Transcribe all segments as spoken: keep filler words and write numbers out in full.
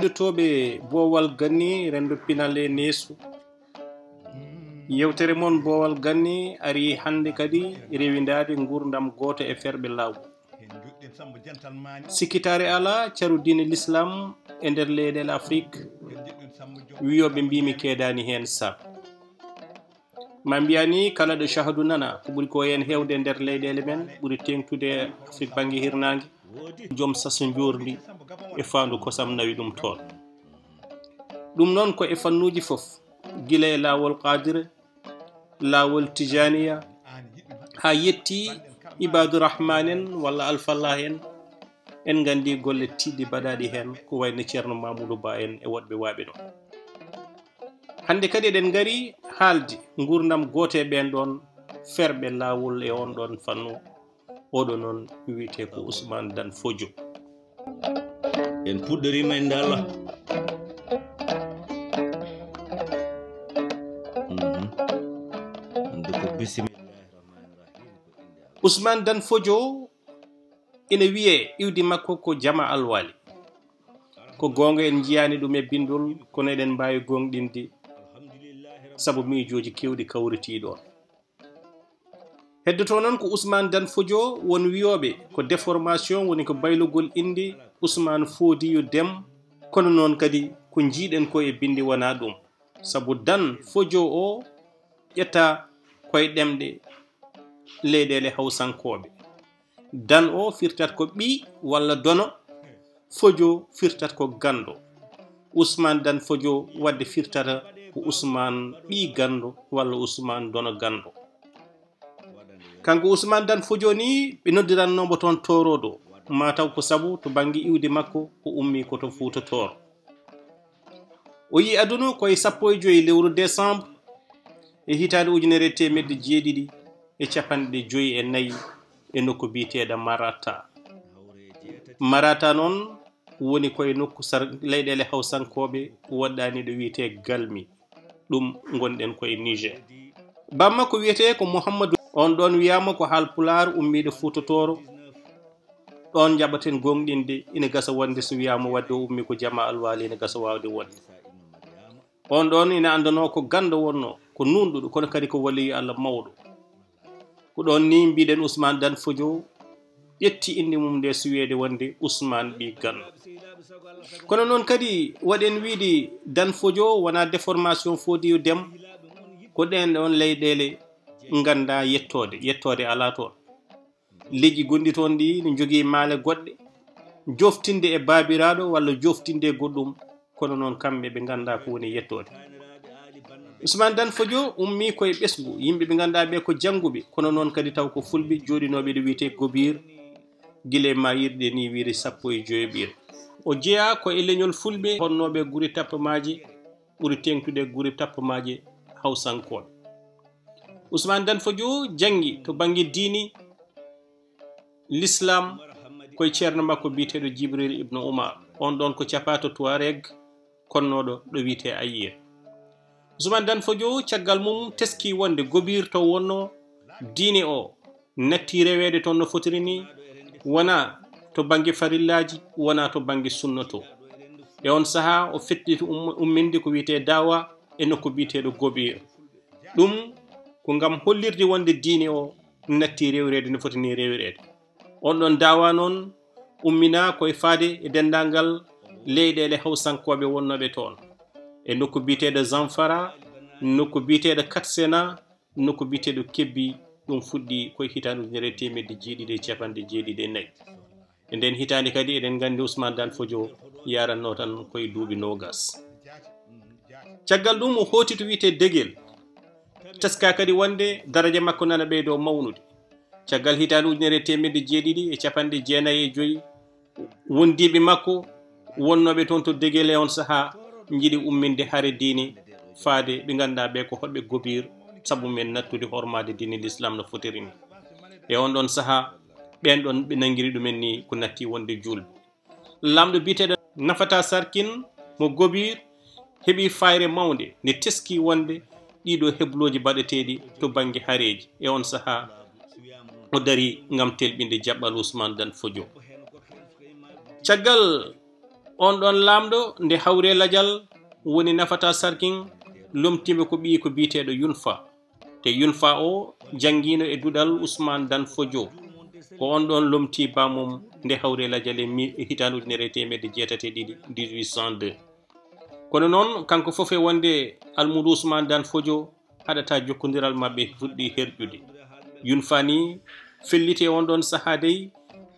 Heɗotooɓe Boowal Ganni, renndo pinal e neesu. Yewtere mon Boowal Ganni ari hannde kadi rewindaade nguurndam gooto e ferɓe laawol. Sikkitaare alaa, caru diine Lislaam e nder leyɗeele Afrik, wiyooɓe mbiimi keedaani heen saabu. Ma mbiyaa ni kala ɗo cahdu nana, ko ɓuri ko heen heewde e nder leyɗeele men, ɓuri teeŋtude Afrik bannge hirnaange, joom saso njoorndi e faandu kosam nawi ɗum toon. Ɗum noon ko e fannuuji fof, gila e laawol Qaadire, laawol Tijaaniya, haa yetti Ibaadu Rahmaan en walla Alfallah en. En nganndi golle tiiɗɗi baɗaaɗi heen, ko wayi no Ceerno Mamuudu Ba en e woɗɓe waaɓe noon. Hannde kadi eɗen ngari haalde nguurndam gooto e ɓeen ɗoon ferɓe laawol e oon ɗoon fannu. Oɗo noon wiyetee ko Ousmane Dan Fodio. En puɗɗoriima e nde Allah. Mhm. Nde ko bisimillahi rahmani rahim, ko innde Allah. Ousmane Dan Fodio ina wiyee iwdi makko ko Jama Alwali. Ko goonga en njiyaani ɗum e binndol, kono eɗen mbaawi gooŋɗinde sabu miijooji keewɗi kawritii ɗoon. Heddotoo noon ko Ousmane Dan Fodio, won wiyooɓe ko déformation, woni ko baylugol innde Ousmane Fodio Dem, kono noon kadi ko njiiɗen ko e binndi wonaa ɗum, sabu Dan Fodio o ƴetta ko e ɗemɗe leyɗeele hawsankooɓe. Dan o firtat ko ɓii walla dono, Fodio firtat ko ganndo. Ousmane Dan Fodio waɗde firtata ko Ousmane ɓii ganndo walla Ousmane dono ganndo. Kanko Ousmane Dan Fodio ni ɓe noddiranno mo toon Tooro ɗo, mataw ko sabu to bannge iwdi makko o ummii ko to Fuuta Tooro. O yii aduna ko e sappo e joy lewru décembre e hitaande ujunere e teemedde jeeɗiɗi e capanɗe joy e nayi e nokku biyeteeɗo Marata. Marata noon woni ko e nokku sar-, leyɗeele hawsankooɓe woɗɗaani ɗo wiyetee Galmi. Ɗum ngonɗen ko e Niger. Bammakko wiyetee ko Mouhamadou. On ɗoon wiyaama ko Haalpulaar ummiiɗo Fuuta Tooro. Ɗoon njaɓaten gooŋɗinde, ina gasa wonde so wiyaama waɗde o ummii ko Jama Alwali, ina gasa waawde wonde. On ɗoon ina anndanoo ko ganndo wonnoo, ko nuunɗuɗo, kono kadi ko waliyu Allah mawɗo. Ko ɗoon ni mbiɗen Ousmane Dan Fodio ƴetti innde mum nde suweede wonde Ousmane ɓii ganndo. Kono noon kadi waɗen wiide Dan Fodio wonaa déformation Fodio Dem, ko ɗeen ɗoon leyɗeele nganndaa yettoode, yettoode alaa toon. Leƴƴi gonɗi toon ɗi ne njogii maale goɗɗe, joftinde e baabiraaɗo walla joftinde e goɗɗum, kono noon kamɓe ɓe nganndaa ko woni yettoode. Ousmane Dan Fodio ummii ko e ɓesngu, yimɓe ɓe nganndaa ɓe ko jannguɓe, kono noon kadi taw ko fulɓe jooɗinooɓe ɗo wiyetee Gobiir, gila e maayirɗe ni wiiri sappo e joyo ɓiire. O jeyaa ko e leñol fulɓe honnooɓe guri tappamaaji ɓuri teeŋtude guri tappamaaji hawsankooɓe. Ousmane Dan Fodio janngi to bannge diini, Lislaam, ko e ceerno makko biyeteeɗo Jibril Ibn Umar. On ɗoon ko capaato Tuareg, konnooɗo ɗo wiyetee Ayyir. Ousmane Dan Fodio caggal mum teskii wonde Gobiir to wonnoo diine o nattii reweede toon no fotiri ni, wonaa to bannge farillaaji, wonaa to bannge sunna to. E on sahaa o feɗɗiti um-, umminde ko wiyetee daawa e nokku biyeteeɗo Gobiir. Ɗum ko ngam hollirde wonde diine o nattii rewireede no foti ni rewireede. On ɗoon daawa noon umminaa ko e faade e denndaangal leyɗeele hawsankooɓe wonnooɓe toon. E nokku biyeteeɗo Zamfara, nokku biyeteeɗo Katsina, nokku biyeteeɗo Kebbi, ɗum fuɗɗi ko e hitaande ujunere e teemedde jeeɗiɗi e capanɗe jeeɗiɗi e nayi. E ndeen hitaande kadi eɗen nganndi Ousmane Dan Fodio yaranno tan ko e duuɓi noogas. Caggal ɗum o hooti to wiyetee Degel. Teskaa kadi wonde daraja makko nana ɓeydoo mawnude. Caggal hitaande ujunere e teemedde jeeɗiɗi e capanɗe jeenayi e joy, wondiiɓe makko wonnooɓe toon to Degel e on sahaa njiɗi umminde hare diine faade ɓe ngannduɗaa ɓe ko hoɗɓe Gobiir, sabu men nattude hormaade diine Lislaam no fotiri ni. E on ɗoon sahaa, ɓeen ɗoon ɓe nanngiri ɗumen ni ko natti wonde juulɓe. Laamɗo biyeteeɗo Nafata Sarkin mo Gobiir heɓi fayre mawnde nde teskii wonde ɗiiɗoo heblooji baɗeteeɗi to bannge hareeji. E on sahaa, o darii ngam telɓinde jaɓɓal Usmaan Dan Fodio. Caggal On ɗon laamɗo nde Hawre Lajal woni Nafata Sarkin, lomtiimo ko ɓiyi ko biyeteeɗo Yunfa. Te Yunfa o janngiino e duɗal Usman Dan Fodio. Ko on ɗon lomti baamum nde Hawre Lajal e mi-, e hitaande ujunere e teemedde jeetati e ɗiɗi, dix-huit cent deux. Kono noon, kanko fof e wonde almuudo Usman Dan Fodio, haɗata jokkondiral maɓɓe fuɗɗi herƴude. Yunfa ni felliti e on ɗon sahaa dey,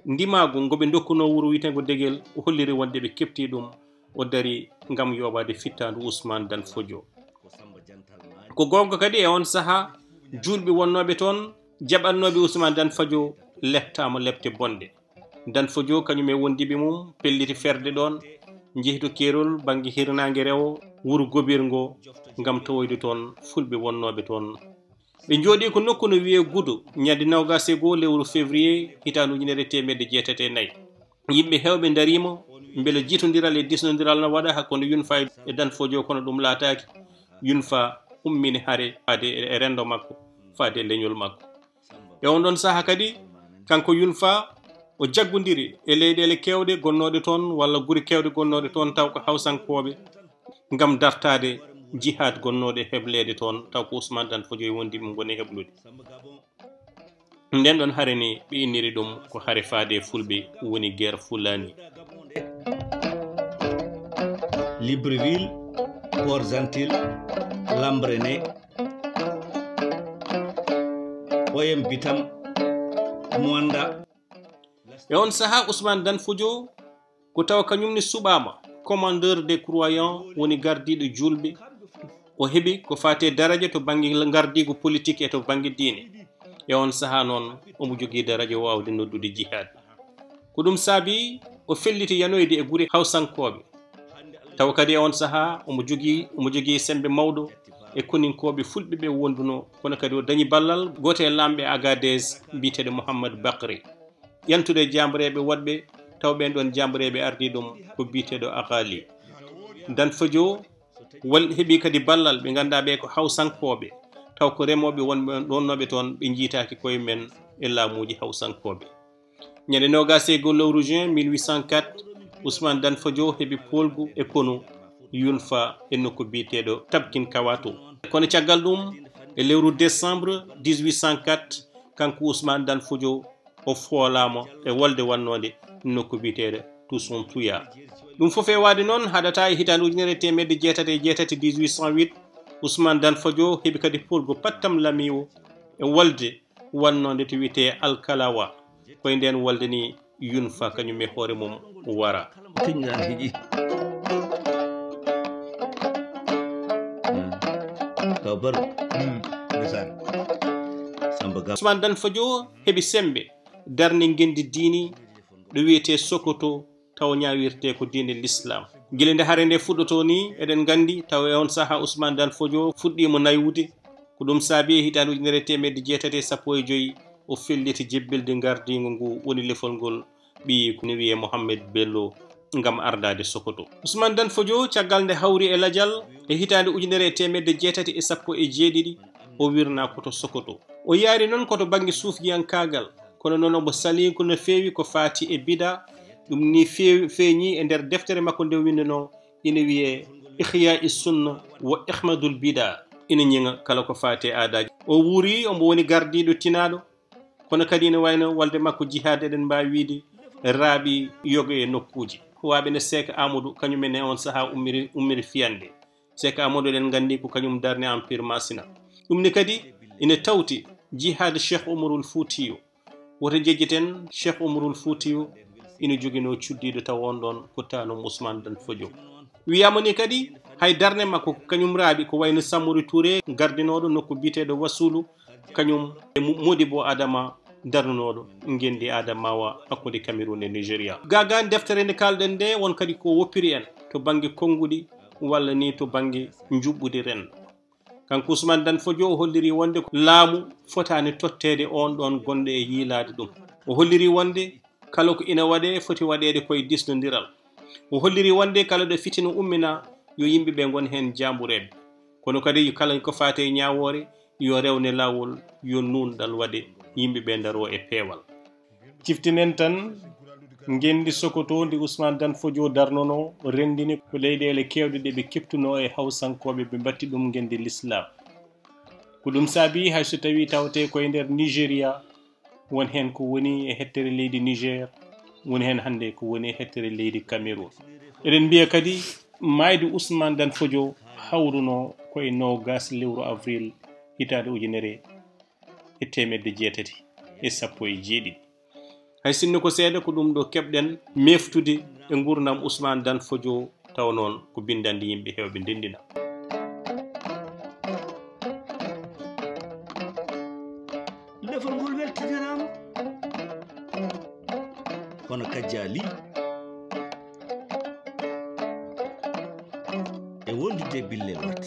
ndimaagu ngo ɓe ndokkunoo wuro wiyeteengo Degel, o holliri wonde ɓe keɓti ɗum, o dari ngam yooɓaade fittaandu Usman Dan Fodio. Ko goonga kadi, e on sahaa, juulɓe wonnooɓe toon, jaɓannooɓe Usman Dan Fodio, lettaama lepte bonɗe. Dan Fodio kañum e wondiiɓe mum pelliti ferde ɗoon, njehi to keerol bannge hirnaange rewo, wuro Gobir ngo, ngam tawoyde toon fulɓe wonnooɓe toon. Ɓe njooɗii ko nokku no wiyee Gudo, ñande noogaas e goo lewru février, hitaande ujunere e teemedde jeetati e nayi. Yimɓe heewɓe ndariima, mbele jitondiral e diisnondiral no waɗa hakkunde Yunfa e Dan Fodio, kono ɗum laataaki. Yunfa ummini hare faade e renndo makko, faade e leñol makko. E on ɗon sahaa kadi, kanko Yunfa, o jaggondiri e leyɗeele keewɗe gonnooɗe toon, walla gure keewɗe gonnooɗe toon, taw ko Hawsankooɓe, ngam dartaade jihaad gonnooɗe hebleede toon, taw ko Usman Dan Fodio e wondiiɓe mum ngoni heblude. Nden ɗon hare ni, ɓe inniri ɗum ko hare faade e fulɓe, woni guerre Fulani. Libreville, Port-Gentil, Lambaréné, Oyem Bitam, Muanda. E on sahaa, Usman Dan Fodio ko tawa kañum ne suɓaama commandeur des croyants, woni gardiiɗo juulɓe. O heɓi ko faati e daraja to bannge ngardiigu politique e to bannge diine. E on sahaa noon, omo jogii daraja waawde noddude jihaad. Ko ɗum saabi o felliti yanoyde e gure Hawsankooɓe. Tawa kadi e on sahaa omo jogii, omo jogii semmbe mawɗo e koninkooɓe fulɓe ɓe wondunoo, kono kadi o dañi ballal gooto e laamɓe Agadez biyeteeɗo Mouhammad Bakri. Yantude jaambareeɓe woɗɓe, taw ɓeen ɗoon jaambareeɓe ardii ɗum ko biyeteeɗo Aghali. Dan Fodio wal-, heɓi kadi ballal ɓe ngannduɗaa ɓe ko Hawsankooɓe, taw ko remooɓe wonɓe, wonnooɓe toon, ɓe njiytaaki koye men e laamuuji Hawsankooɓe. Ñande noogaas e goo lewru juin mille huit cent quatre, Ousmane Dan Fodio heɓi poolgu e konu Yunfa e nokku biyeteeɗo Tabkin Kawato. Kono caggal ɗum, e lewru décembre dix-huit cent quatre, kanko Ousmane Dan Fodio o foolaama e wolde wannoonde nokku biyeteeɗo Tusun Tuya. Ɗum fof e waade noon, haɗata e hitaande ujunere e teemedde jeetati e jeetati, dix-huit cent huit, Ousmane Dan Fodio heɓi kadi poolgu Pattam Lamiwo e wolde wannoonde to wiyetee Alkalawa. Koye ndeen wolde ni Yunfa kañum e hoore mum wara. Tiññan hiji. Hmm. Kaw Baro. Hmm. Ndeysaan. Samba Gam. Ousmane Dan Fodio heɓi semmbe darnde ngenndi diini ɗo wiyetee Sokoto, taw ñaawirtee ko diine Lislaam. Gila nde hare nde fuɗɗotoo ni, eɗen nganndi, taw e on sahaa Ousmane Dan Fodio fuɗɗiima naywude. Ko ɗum saabi e hitaande ujunere e teemedde jeetati e sappo e joy, o felliti jebbilde ngardiingu ngu, woni lefol ngol ɓiyi ko ne wiyee Mohammed Bello, ngam ardaade Sokoto. Ousmane Dan Fodio, caggal nde hawri e lajal e hitaande ujunere e teemedde jeetati e sappo e jeeɗiɗi, o wirnaa ko to Sokoto. O yaari noon ko to bannge suufjiyankaagal, kono noon omo salii ko no feewi ko faati e bida. Ɗum ni feewi, feeñi e nder deftere makko nde o winndunoo, ina wiyee Ihya is Sunna wa Ihmadul Bida. Ina ñiŋa kala ko faati e aadaaji. O wuuri, omo woni gardiiɗo tinaaɗo, kono kadi ina wayno wolde makko jihaad, eɗen mbaawi wiyde, raaɓi yoga e nokkuuji. Ko waaɓe no Seek Amadou, kañum en e on sahaa ummiri, ummiri fiyande. Seek Amadou, eɗen nganndi ko kañum darni Empire Masina. Ɗum ne kadi ina tawti jihaad Cheikh Oumarul Foutiyou. Woto njejjiten, Cheikh Oumarul Foutiyou ina joginoo cuddiiɗo taw on ɗon ko taanum Ousmane Dan Fodio. Wiyaama ni kadi, hay darnde makko ko kañum raaɓi, ko wayno Samori Touré, gardinooɗo nokku biyeteeɗo Wasulu, kañum e Mo-, Modibo Adama, darnunooɗo ngenndi Adamawa hakkunde Cameroun e Nigeria. Gaagaan deftere nde kaalɗen nde, won kadi ko woppiri en to bannge konnguɗi walla ni to bannge njuɓɓudi renndo. Kanko Ousmane Dan Fodio o holliri wonde ko laamu fotaani totteede on ɗon gonɗo e yiilaade ɗum. O holliri wonde kala ko ina waɗee foti waɗeede koye diisnondiral. O holliri wonde kala ɗo fitina ummina, yo yimɓe ɓe ngon heen jaambureeɓe. Kono kadi kala ko faati e ñaawoore, yo rewne laawol, yo nuunɗal waɗe, yimɓe ɓe ndaroo e peewal. Ciftinen tan Ngenndi Sokoto ndi Usmaan Dan Fodio darnonoo renndini ko leyɗeele keewɗe ɗe ɓe keɓtunoo e Hawsankooɓe, ɓe mbatti ɗum ngenndi Lislaam. Ko ɗum saabii hay so tawii tawetee ko e nder Nigeria, won heen ko woni e hettere leydi Niger, woni heen hannde ko woni e hettere leydi Cameroun. Eɗen mbiya kadi maayde Usmaan Dan Fodio hawruno ko e noogaas lewru avril hitaande ujunere e teemedde jeetati e sappo e jeeɗiɗi. Hay sinno ko seeɗa, ko ɗum ɗo keɓɗen meftude e nguurndam Usmaan Dan Fodio, tawa noon ko binndannde yimɓe heewɓe ndenndina. Lefol ngol weltiniraama hono kajjaali e wondude billel wat.